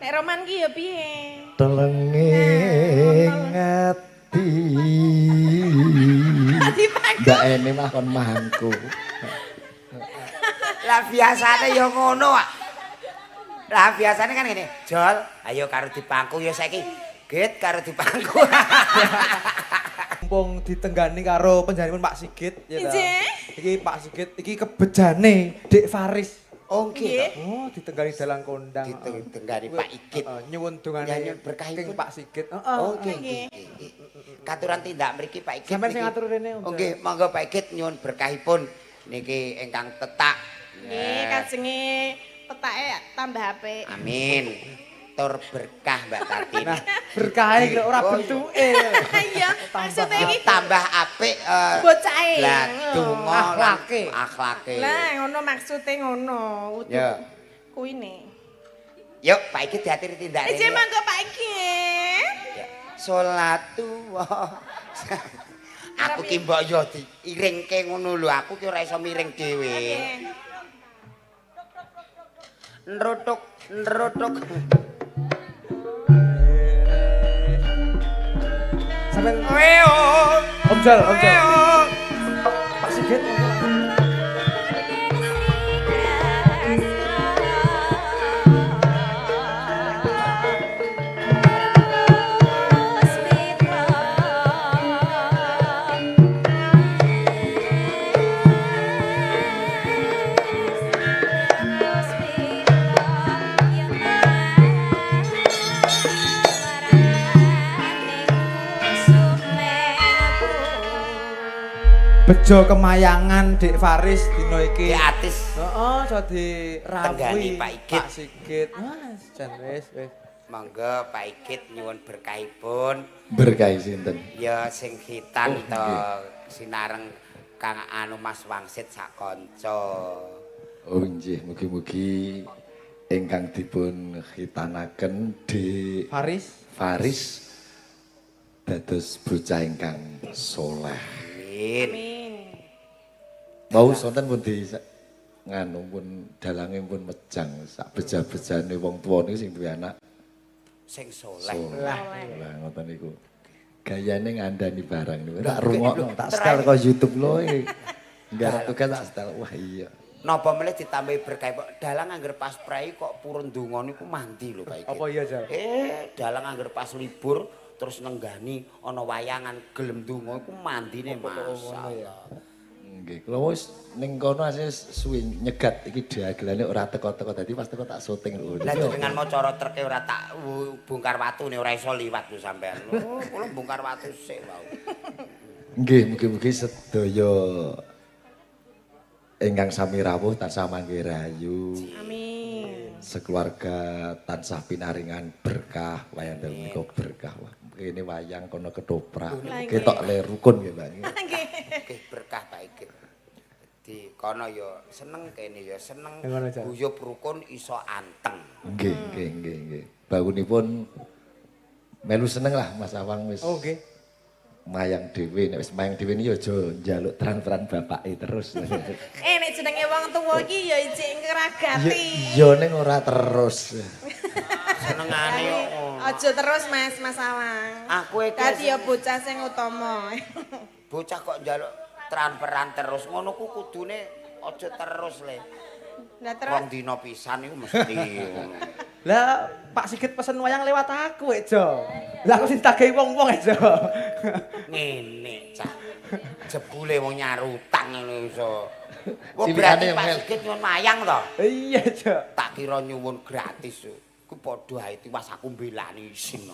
Nek roman ki ya piye? Telenge ati. Dipangku. Mbak Eni mah kon mangku. Lah biasane ya ngono, Pak. Lah biasane kan ngene, Jol, ayo karo dipangku ya saiki. Git karo dipangku. Mumpung ditenggani karo panjenenganipun Pak Sigit ya ta. Nggih. Iki Pak Sigit iki kebejane Dik Faris. Oh nggih to. Oh, ditenggani dalang kondang. Ditenggani Pak Igit. Heeh, nyuwun dongane Ya, nyuwun berkahipun. King Pak Sigit. Heeh. Oh nggih nggih. Nggih. Katuran tindak mriki Pak Igit. Sampeyan sing niki. ngatur rene, Om. Oh nggih, monggo Pak Igit nyuwun berkahipun niki ingkang tetak. Nggih, kajenge petake tambah apik. Amin. Tur berkah Mbak Tatin. Nah, berkahe lho ora Oh, iya. bentuke. Iya, maksudnya iki Tambah apik bocahe. Lah donga lan Akhlake. Akhlake. Lah ngono maksude ngono. Udu Ya. Kuine. Yuk Pak Igit diaturi tindak Eh, rene. monggo Pak Igit. Ya. Salatullah. Aku ki mbok yo diiringke ngono lho, aku ki ora iso miring dhewe. Oke. Nrutuk, nrutuk. Sampeyan Weo. Om Jol, Om Jol. Pak Sigit. Bejo kemayangan Dik Faris dina iki. Di atis. Heeh, iso dirawuhi Tenggani Pak Igit. Pak Sigit. Mas, jan wis wis. Monggo Pak Igit nyuwun berkahipun. Berkahi sinten? Ya sing khitan Oh, to nggih. sinareng Kang Anu Mas Wangsit sak kanca. Oh nggih, mugi-mugi ingkang dipun khitanaken Dik Faris. Faris dados bocah ingkang soleh. Amin. Amin. Mau sonten pun di nganu pun dalange pun mejang sak beja-bejane wong tuwa niku sing duwe anak Sing soleh. soleh. Lah ngoten niku. Gayane ngandani barang niku. Tak rungokno, tak setel kok YouTube lho iki. Nggarap tugas tak setel. Wah iya. Napa melih ditambahi berkah Pak? Dalang angger pas prei kok purun donga niku mandi lho Pak Igit. Apa iya, Jal? Dalang angger pas libur terus nenggani ana wayangan gelem donga iku mandine masyaallah. Nggih, kula wis ning kono asline suwi nyegat iki dagelane ora teko-teko dadi pas teko tak syuting lho. Lah jenengan mau cara treke ora tak bongkar watune ora iso liwat lho sampean. Oh, kula bongkar watu sik wau. Nggih, mugi-mugi sedaya ingkang sami rawuh tansah mangke rahayu. Amin. Sekeluarga tansah pinaringan berkah, wayang dalu menika berkah. Wah, kene wayang kono ketoprak. Lah, nggih. Ketok le rukun nggih, Mbak. Nggih. Nggih berkah Pak Igit. Di kono ya seneng kene ya seneng Yang kono, Jal. guyub rukun iso anteng. Nggih, nggih, nggih, nggih. Bangunipun melu seneng lah Mas Awang wis. Oh, nggih. Mayang dhewe, nek wis mayang dhewe ini ya aja njaluk transferan bapake terus. Eh nek jenenge wong tuwa iki ya ijik ngragati. Ya ning ora terus. Senengane yo ngono. Aja terus Mas, Mas Awang. Aku iki Dadi ya bocah sing utama. bocah kok njaluk transferan terus ngono ku kudune aja terus le. Lah terus Rong dina pisan iku mesti ngono. Lah Pak Sigit pesen wayang lewat aku, Jo. Lah aku sing ditagih wong-wong, Jo. Ngene cah. Jebule wong nyarutang ngono iso. Wah Cilikane berarti Pak Mel. Sigit nyuwun mayang to? Iya, Jo. Tak kira nyuwun gratis. Ku padha ae tiwas aku mbelani isin.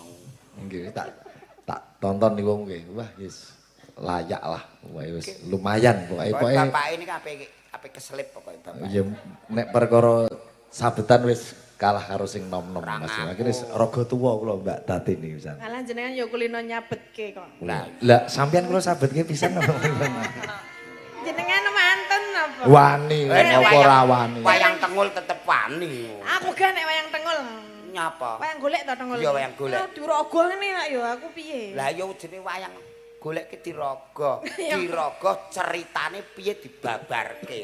Nggih, tak tonton niku nggih. Wah, wis layak lah. Wah, wis lumayan pokoke. Pokoke Pokoke bapak ini ape ape keselip pokoke bapak. ya nek perkara sabetan wis kalah karo sing nom-nom Mas. Ora Akhire wis raga tuwa kula Mbak Tatin iki pisan. Alah jenengan ya kulino nyabetke kok. Lah, lah sampean kula sabetke pisan napa? Jenengan mantun apa? Wani, Eh, nek apa ora wani. Wayang tengul tetep wani. Aku gak nek wayang tengul. Nyapa? Wayang golek to tengul. Iya, wayang golek. Oh, Dirogo ngene lak ya aku piye? Lah ya jenenge wayang golek ki diraga. Diraga ceritane piye dibabarke.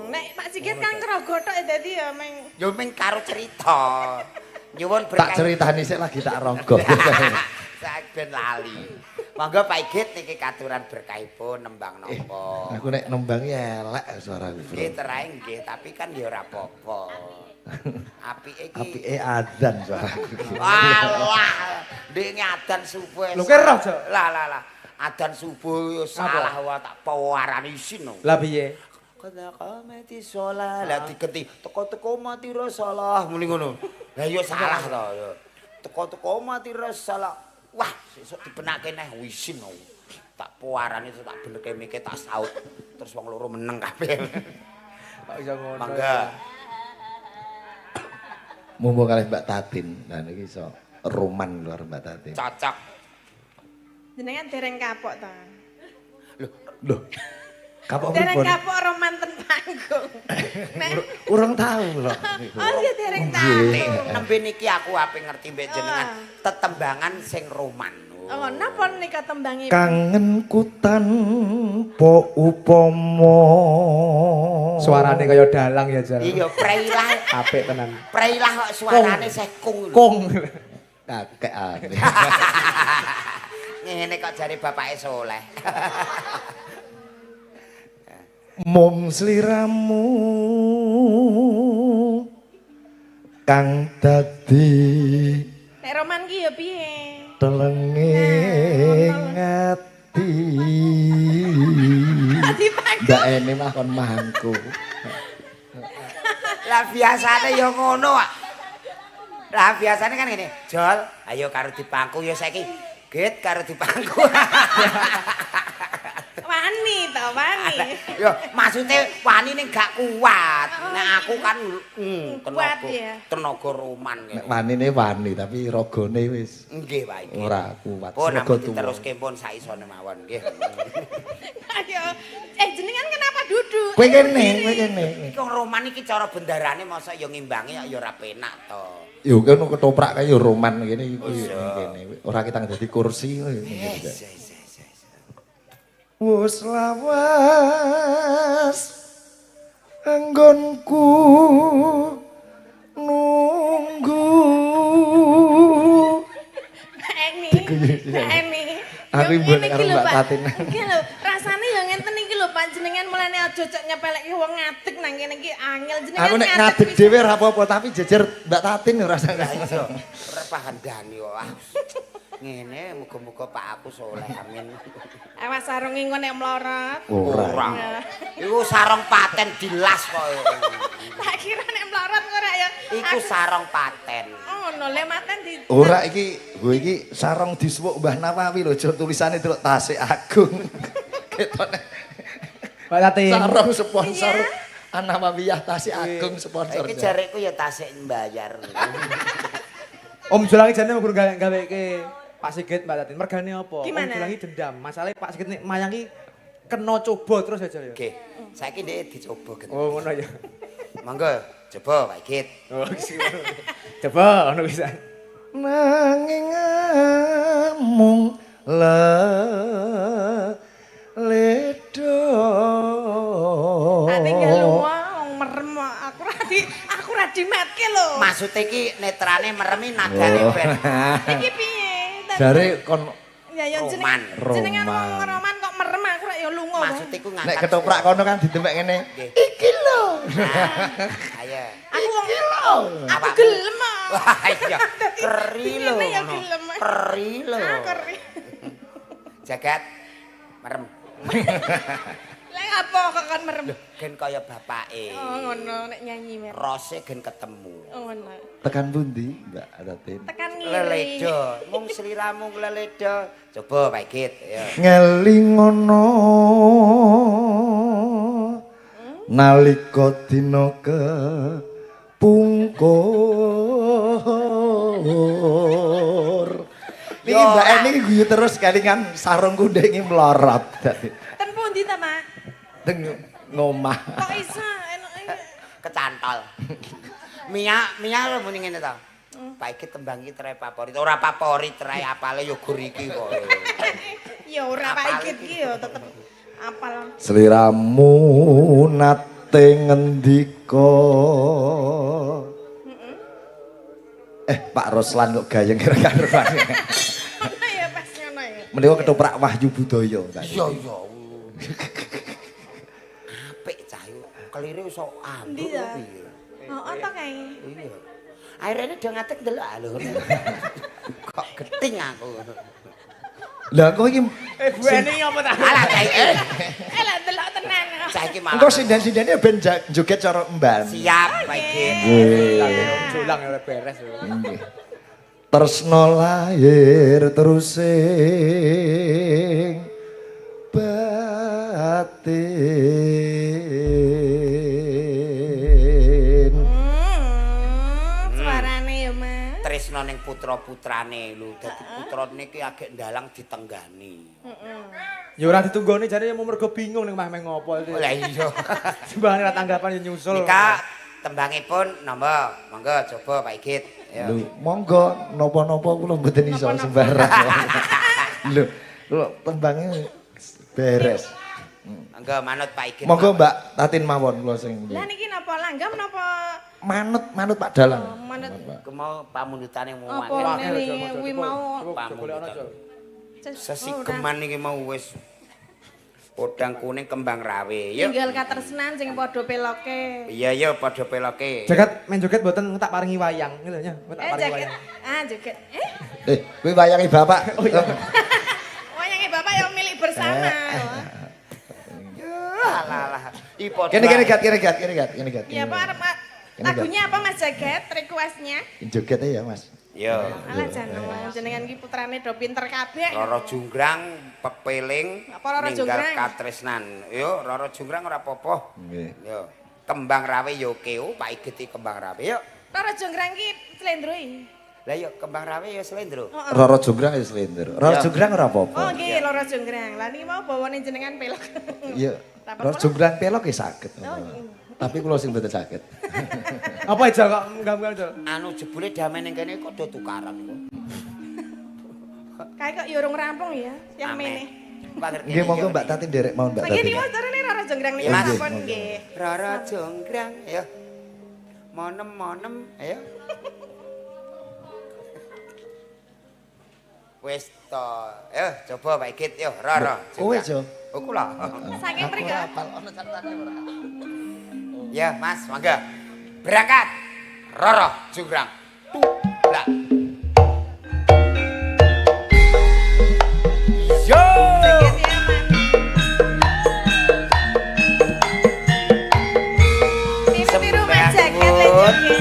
Nek Pak Sigit kan ngrogo tok ya dadi ya meng Ya ming karo cerita. Nyuwun Tak berkah. ceritani sik lagi tak rogoh. Saiki ben lali. Monggo Pak Igit niki katuran berkahipun nembang napa. Aku nek nembangi elek suaraku, Bro. Nggih terae nggih, tapi kan ya ora apa-apa. Apike iki. Apike adzan suaraku. Alah, ndek adan subuh. Lho, kowe roh, Jo? Lah lah lah. Adan subuh yo salah wae tak pewarani isin. No. Lah piye? Kada qamati shalah. Lah digenti teko-teko mati salah muni ngono. Lah yo salah to yo. Teko-teko mati salah. Wah, sesuk dibenake neh isin. No. Tak pewarani tak benerke mike tak saut. Terus wong loro meneng kabeh. Kok iso ngono. Mangga. Mumpung kalih Mbak Tatin. Nah niki iso roman luar Mbak Tatin. Cocok. Jenengan dereng kapok ta? Loh. Kapok Dereng pripun? kapok roman ten panggung. Nek Urung tau lho. Oh, ya dereng tau. Nembe niki aku ape ngerti mbek jenengan tetembangan sing roman. Oh, napa nika tembangi? Kangenku tanpa upama. Suarane kaya dalang ya, Jal. Iya, preilah. Apik tenan. Preilah kok suarane sekung lho. Kong. Kakek ane. Ngene kok jare bapake soleh. Mung sliramu kang dadi Nek roman ki ya piye? telenge ati. Dadi panggung. Mbak Eni mah kon mangku. Lah biasane ya ngono kok. Lah biasane kan ngene, Jol, ayo karo dipangku ya saiki. Git karo dipangku. Wani ta, wani. Yo, maksude wani ning gak kuat. Nek aku kan Kuat, tenaga ya. tenaga roman Nek ngene. wanine wani tapi ragane wis Nggih, Pak iki. ora kuat. Pun Raga ampun tuwa. diteruske pun saisone mawon nggih. Ayo. Jenengan kenapa duduk? Kowe kene, kowe kene. Iki wong roman iki cara bendarane mosok ya ngimbangi ya ora penak to. Yo kono ketoprak kae yo roman kene iki kene. Ora kita dadi kursi ngene iki. Iya, iya, iya. Wus lawas anggonku nunggu. Mbak Eni. Diguyu. Mbak Eni. Aku Yo, imbun ngene karo iki lho, Mbak Pak. Tatin. Iki lho, rasane ya ngenten iki lho panjenengan mulane aja cok nyepelekke wong ngadeg nang kene iki angel jenengan. Aku nek ngadeg dhewe ora apa-apa tapi jejer Mbak Tatin ora Lah iya, ora pahandani kok. Ah, ngene muga-muga Pak aku soleh amin. Awas sarunge engko nek mlorot. Ora. Iku sarung paten dilas kok. Tak kira nek mlorot kok ora ya. Iku sarung paten. Oh, ngono le maten di Ora iki, gue iki sarung disuwuk Mbah Nawawi lho, jur tulisane delok Tasik Agung. Ketone Mbak Tatin. sarung sponsor An-Nawawiyah Tasik Agung sponsor. Iki jareku ya tasik mbayar. Om Jolangi jane mung gawe-gaweke Pak Sigit Mbak Tatin. Mergane apa? Om Gimana? Jolangi dendam. Masalahe Pak Sigit nek mayang ki kena coba terus aja ya. Oke, saiki ndek dicoba gen. Oh ngono ya. Monggo, coba Pak Sigit. Oh, coba ngono bisa. Nanging amung ledo. Tak tinggal lunga wong merem kok. Aku ra dimetke lho. Maksude iki netrane meremi nadane ben. Iki piye? Jare kon Ya ya Roman. jenengan wong Roman. roman kok merem aku ra ya lunga. Maksude iku ngangkat. nek ketoprak kono kan ditemek ngene. Nggih. Iki lho. Ayo. Aku wong aku Awakmu. gelem. ah. Wah iya, keri lho. Ngene ya gelem. Keri lho. Ah, keri. Jagat merem. Lah apa kok kon merem? Gen kaya bapake. Oh ngono nek nyanyi mer. Rose gen ketemu. Oh ngono. Tekan pundi Mbak Tatin? Tekan ngiri. Leledo, mung sliramu leledo. Coba Pak Git, ya. Ngelingono nalika dina kepungkur. Niki Yo, Mbak Eni guyu terus kelingan sarungku ndek iki mlorot. Dadi Ten pundi ta, Mak? teng ngomah. Kok iso enake? Kecantol. Mia, Mia lho muni ngene to. Pak Git tembang iki trae favorit. Ora favorit trae apale ya gur iki kok. Ya ora Pak Apal Igit ki ya tetep apal. Sliramu nate ngendika. Pak Roslan kok gayeng karo-karuan. Ngono ya pas ngono ya. Menika ketoprak Wahyu Budaya, Mbak. Iya iya. Apik cah iku. Kelire iso anduk Endi ya? piye. Heeh to kae. Iya. Akhirnya dia ngatek ndelok lho. Kok geting aku. Lah kok iki Bu Eni apa ta? Alah cah iki. Eh lah delok tenan. Cah iki malah. engko sinden-sindene ben joget cara emban. Siap Pak Igit. Nggih. Jolang ya beres. Nggih. Tresno lahir terus sing batin. Suarane ya, Mas. Tresno ning putra-putrane lho. Dadi putrane iki agek ndalang ditenggani. Ya ora ditunggone jane ya mau mergo bingung ning omah meh ngopo. Lah iya. Timbangane ora tanggapan ya nyusul. Nika tembangipun napa? Monggo coba Pak Igit. Ya. Lho, monggo napa-napa kula mboten iso sembarang. Lho, lho tembangnya beres. Monggo manut Pak Igit. Monggo Mbak Tatin mawon kula sing. Lah niki napa langgam napa Manut manut Pak Dalang. Oh, manut. Pak. Ku mau pamundutane apa muwake. ngene kuwi mau Pamundutan. Sesigeman iki mau wis podang kuning kembang rawe. Yuk. Tinggal katresnan sing padha peloke. Iya iya padha peloke. Jagat main joget mboten tak paringi wayang gitu ya. Tak Eh paringi jaget. wayang. Ah joget. Eh Eh, kuwi wayange Bapak. Oh iya. wayange bapak yang milik bersama. Alah alah. I padha. Kene kene gat kene gat kene gat kene gat. Ya Pak arep lagunya apa Mas Jaget requestnya? Joget ya, Mas. Yo. Alah jan jenengan ki putrane do pinter kabeh. Roro Jonggrang pepeling Apa Roro ninggal Jonggrang? katresnan. Yo Roro Jonggrang ora apa-apa. Nggih. Yo. Kembang rawe yo oke, oh, Pak Igit iki kembang rawe yo. Roro Jonggrang ki slendro iki. Lah yo kembang rawe yo slendro. Heeh. Roro Jonggrang ya slender. Roro Ya. Jonggrang ora apa-apa. Oh nggih Roro Jonggrang. Lah niki mau bawane jenengan pelok. Iya. Tak apa-apa Roro lah. Jonggrang pelok ya saged. Oh, iya. Tapi kula sing mboten saged. Apa aja kok enggak-enggak aja. Anu jebule damen ning kene kok do tukaran kok. Kae kok ya urung rampung ya, yang Ameh. mene. Nggih monggo Mbak Tatin nderek mawon Mbak Nggih Tatin. niku carane Roro Jonggrang niku Mas. sampun nggih. Roro Jonggrang ayo. Monem-monem ayo. Wis to. Ayo coba Pak Igit yo Roro. Kowe, Jo. Oh kula. Saking Aku mriko. ora apal ono catatane ora. Ya Mas, mangga. Berangkat. Roro Jonggrang. Lah. Yo. Joget ya, Mas. Tiru-tiru Mas Jaget le joget.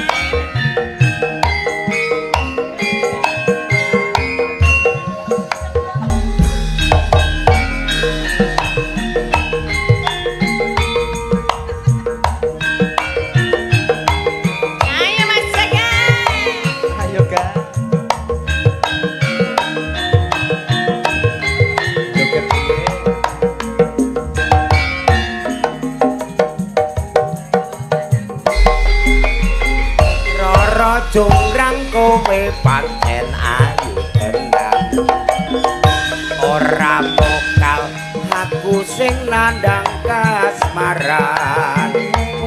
Ayo Mas Jaget. Ayo ga. Joget piye? Roro Jonggrang kowe pancen ayu tenan. Ora mokal aku sing nandang kasmaran.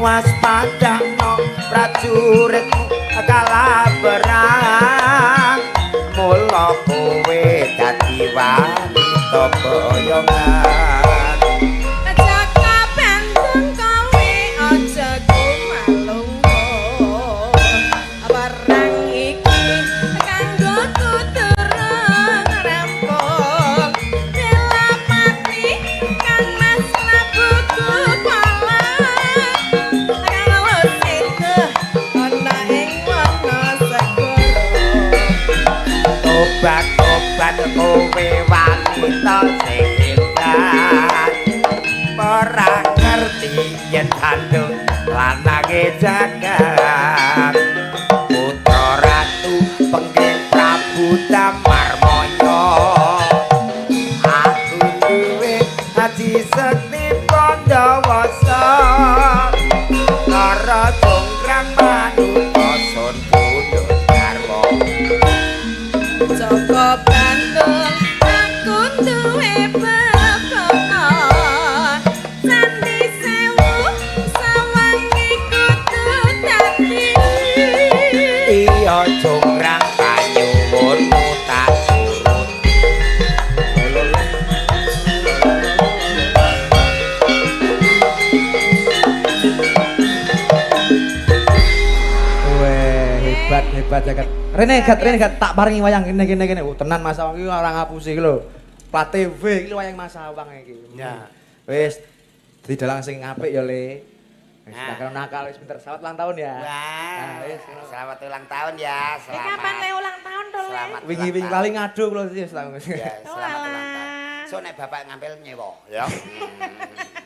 Waspadakno prajuritmu kalah perang. Mula kowe dadi wanita boyongan. Jaka Bandung kowe aja kumalungguh. Perang iki kanggo kuturung rampung. Delapati Kang Mas Prabu Gupala. Kang Seta ana ing wana segara. Tobat-tobat kowe wanita sing hebat. Ora ngerti yen tanduk lanange jagat. Putra ratu pengging Prabu Damarmaya. Aku duwe aji sekti Pandawasa. Rara Jonggrang manut sun pundhut garwa. Joko Bandung aku duwe bebana. Candi Sewu sawangi kudu dadi. Hebat jagat. Rene gat, rene gat, tak paringi wayang kene kene kene. Oh, tenan Mas Awang iki ora ngapusi iki lho. Plat TV iki lho wayang Mas Awang iki. Ya. Wis dadi dalang sing apik ya, Le. Wis Nah. nakal nakal wis pinter. Selamat ulang tahun ya. Wah, Nah, wis ngono. selamat ulang tahun ya. Eh Selamat. kapan le ulang tahun to, Le? Selamat. Wingi-wingi ulang lali ngadu kula wis. tahun. Ya, selamat ulang tahun. Walah. So nek bapak ngambil nyewa, ya.